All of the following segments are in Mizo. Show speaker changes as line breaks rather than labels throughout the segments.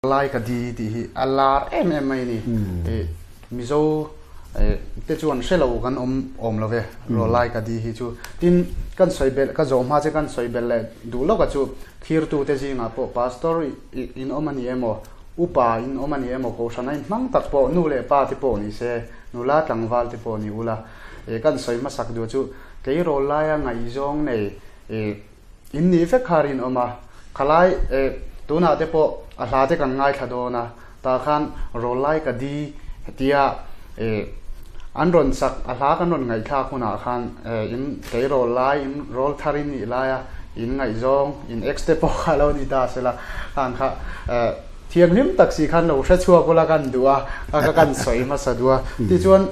Lai ka di tih hi a lar em em mai a ni. Mizo te chuan hre lo kan awm awm lo ve Rawlai ka di hi chu. Tin, kan sawi belh, ka zawh hma che kan sawi belh leh duh lawk a chu thirtu te zingah pawh Pastor in awm a ni emaw, upa in awm a ni emaw, kohhran a inhmang tak pawh nu leh pa te pawh ni se, nula tlangval te pawh ni ula. Kan sawi hmasak duh chu kei Rawlaia ngaihzawng nei In nih vek kha rinawm a, khalai eh tunah te pawh a hla te kan ngaithla dawn a, tah khan rawl lai ka di tia eh an rawn sak a hla kan rawn ngaihthlak hunah khan eh in kei rawl lai in rawl thar in nih laia in ngaihzawng in ex te pawh kha lo ni ta sela khang kha eh thianghlim tak si khan lo hre chhuak ula kan duh a, ka kan sawi hmasa duh a. Tichuan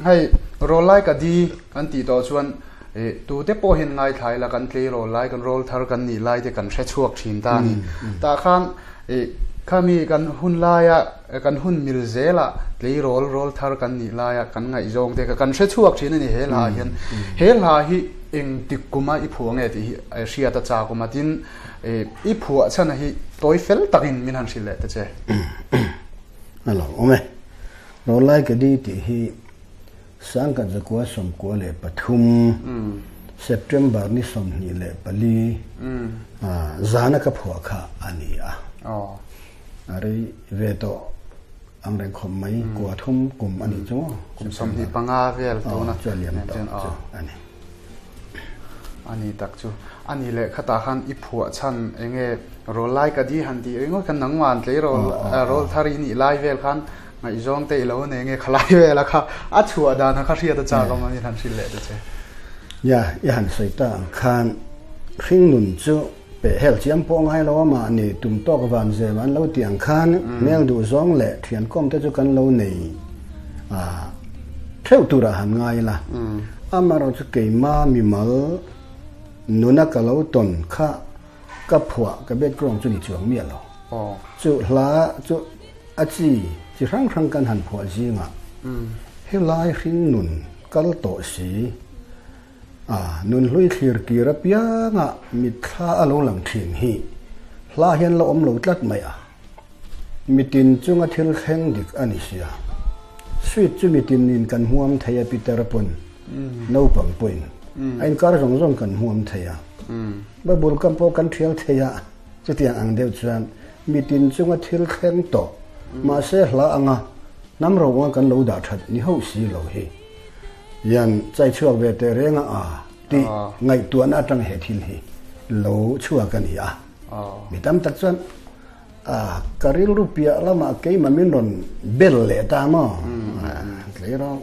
hei rawl lai ka di kan tih tawh chuan Ih, tute pawh hian ngaithla ila kan tleirawl lai, kan rawl thar kan nih lai te kan hre chhuak thin ta a ni. Tah khan ih, khami kan hun laia, kan hun mil zela tleirawl rawl thar kan nih laia kan ngaihzawng te kha kan hre chhuak thin a ni he hla ah hian. He hla hi engtik kuma i phuah nge tih hi hriat a chak awm a, tin ih, i phuah chhan a hi tawi fel takin min han hrilh leh ta che.
A lo awm e. Rawl lai ka di tih hi Sangkhat 1993, September ni 24 zana ka phuah kha a ni a. A rei ve tawh ang reng khawp mai, kua thum kum a nih chu maw?
Kum 25 vel tuna
chu a liam tawh chu a ni.
A ni tak chu. A ni leh khatah khan i phuah chhan eng nge rawl lai ka di han tih ringawt khan nangmah an tleirawl rawl thar i nih lai vel khan Ngaihzawng te i lo nei nge khalai vel a kha a chhuah dan a kha hriat a chak awm a ni han hrilh leh ta che.
Ya, i han sawi ta ang khan hringnun chu peh hel chiam pawh ngai lo a mahni tum tawk van zem an lo ti ang khan hmel duh zawng leh thiankawm te chu kan lo nei a theuh turah han ngai ila. Amaherawh chu keima mimal nuna ka lo tawn kha ka phuah ka background chu ni chuang miah lo. Chu hla chu. A chi chi hrang hrang kan han phuah zingah helai hring nun kal tawh si a, nun hlui thlir kir apianga mitthla a lo lang thin hi hla hian la awm lo tlat mai a, mitin chunga thil thleng dik a ni sia. Sweet chu mitin in kan hmuam thei a Peter pawn naupang pawhin a inkar zawng zawng kan hmuam thei a, Bible kam pawh kan thial thei a. Chutiang ang deuh chuan mitin chunga thil thleng tawh, mahse hla anga hnam ro anga kan lo dah that ni hauh si lo hi hian chai chhuak ve teh reng a a tih ngaihtuahna atang he thil hi lo chhuak a ni a. Mi tam tak chuan a ka rilru piah lamah keimah min rawn bel leh ta maw? Tleirawl.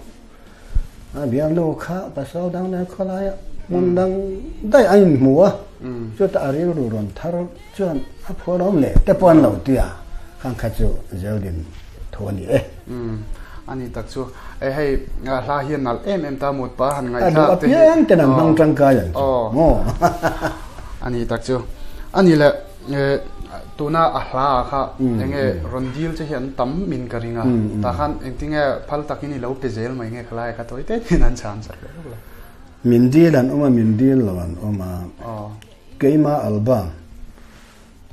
A bialnu kha pasal dang leh khawlaia hmun dang daih a inhmu a, chutah a rilru rawn thar chuan a phuar awm leh te pawh an lo ti a, khang kha chu Zeldin thu a ni e.
A ni tak chu. E hei hla hi a nalh em em ta mut pa han ngaihthlak
te hi. A duh apiang ten an hmang tangkai ang chu maw.
A ni tak chu. A ni le. Tuna a hla ah kha enge rawn dil che hi an tam min ka ring a, tah khan engtinge phal takin i lo pe zel mai nge khalai kha tawi te hian an chhan sak leh lawk lo.
Min dil an awm a, min dil lo an awm a. Keima album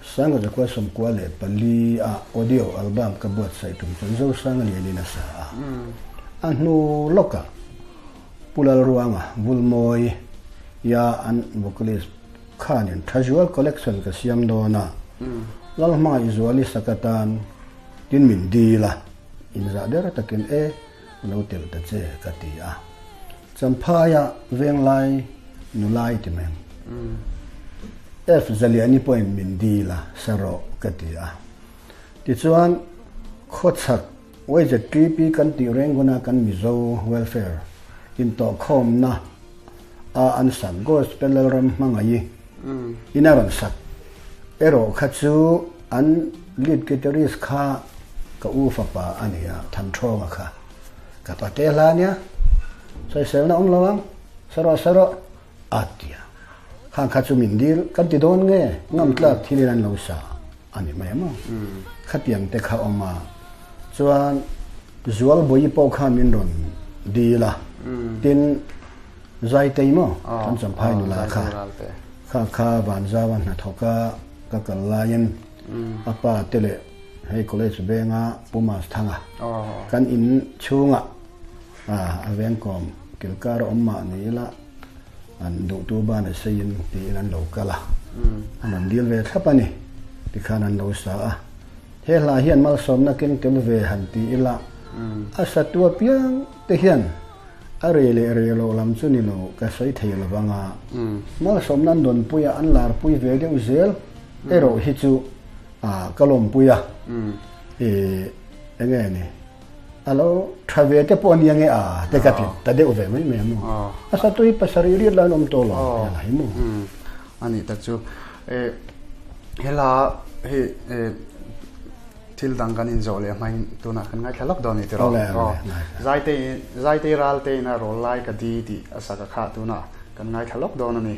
1994 ah audio album ka buatsaih tum chuan Zosanga lianin a sa a. A hnu lawkah Pu Lalruanga Vulmawi ya an vocalist Khanin Thazual collection ka siam dawn a, Lalhmangaih Zuali sak atan tin min dil a, inzah der takin e lo tel ta che ka ti a. Champhaia Venglai nulai ti mai ang. F Zaliani pawhin min dil a, sa rawh ka ti a. Tichuan khawchhak YZTP kan tih reng huna kan Mizo welfare intawhkhawmna a an sak Gospel Lalram hmangaih in a rawn sak erawh kha chu an lead guitarist kha ka u fapa a ni a, Thanthonga kha ka pa te hla ania, sawiselna awm lo ang, sarawh sarawh a ti a, khang kha chu min dil kan ti dawn nge ngam tlak thil in an lo sa a ni mai maw, khatiang te kha awm a, chuan Zualbawi pawh khan min rawn dil a, tin Zaitei maw kan Champhai nula kha, kha kha Vanzau a hnathawk a ka kal laiin a pa te leh Hei college venga Pu Mas Thanga kan in chhunga a veng kawm kilkar awm mah ni ila an duhtu ban a seiin tiin an lo kal a, an rawn dil ve thlap a ni tikhan an lo sa a. He hla hian malsawmna keng tel ve han ti ila a satu apiang te hian a rei leh rei loh lam chu ni lo ka sawi thei lo vang a, malsawmna an dawnpui a an larpui ve deuh zel erawh hi chu A ka lawmpui a, i enge ni a lo tha ve te pawh ania nge a te ka ti ta deuh ve mai mai a maw. A satu hi pasarih riat lai an awm tawh lo a la hi maw.
A nih tak chu e hela hi e thil dang kan inzawh leh hmain tunah kan ngaithla lawk dawn a ni tiraw. Zaitei Zaitei Raltein a rawl lai ka di tih a sak a kha tunah kan ngaithla lawk dawn a ni.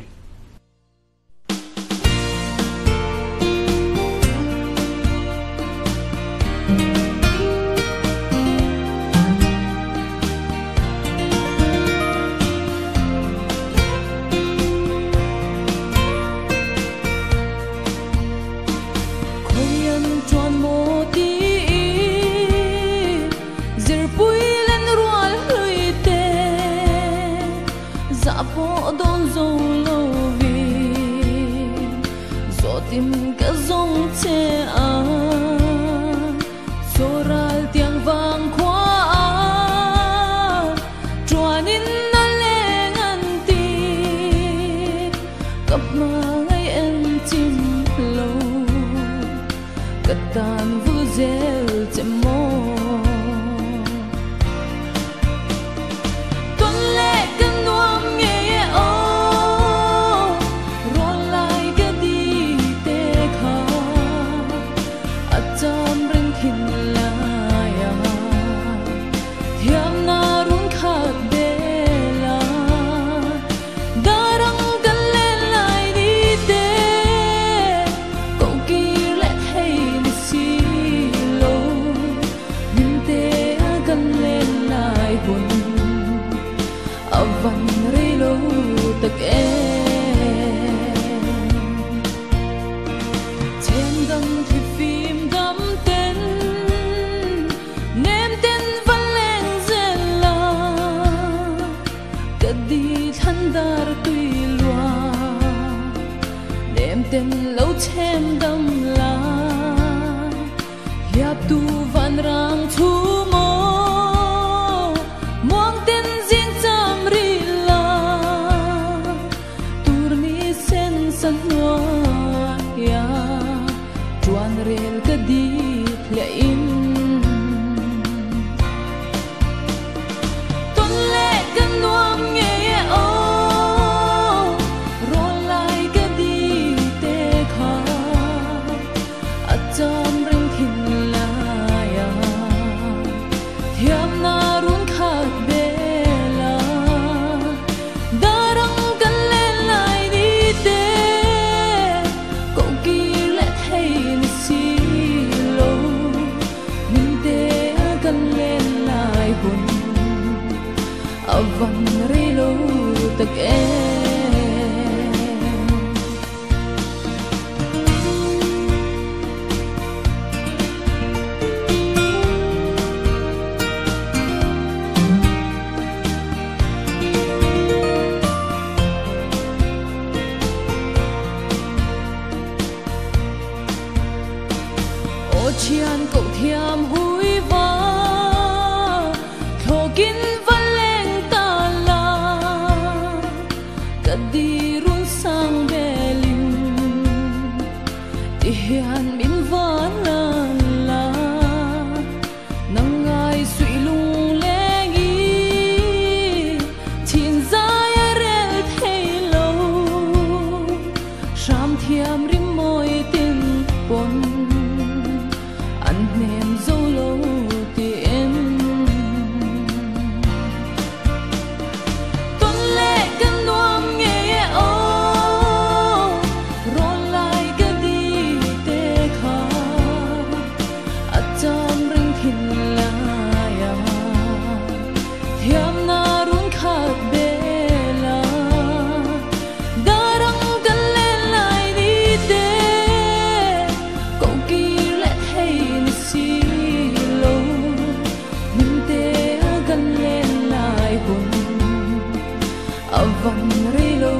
Avan rei lo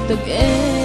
tak em.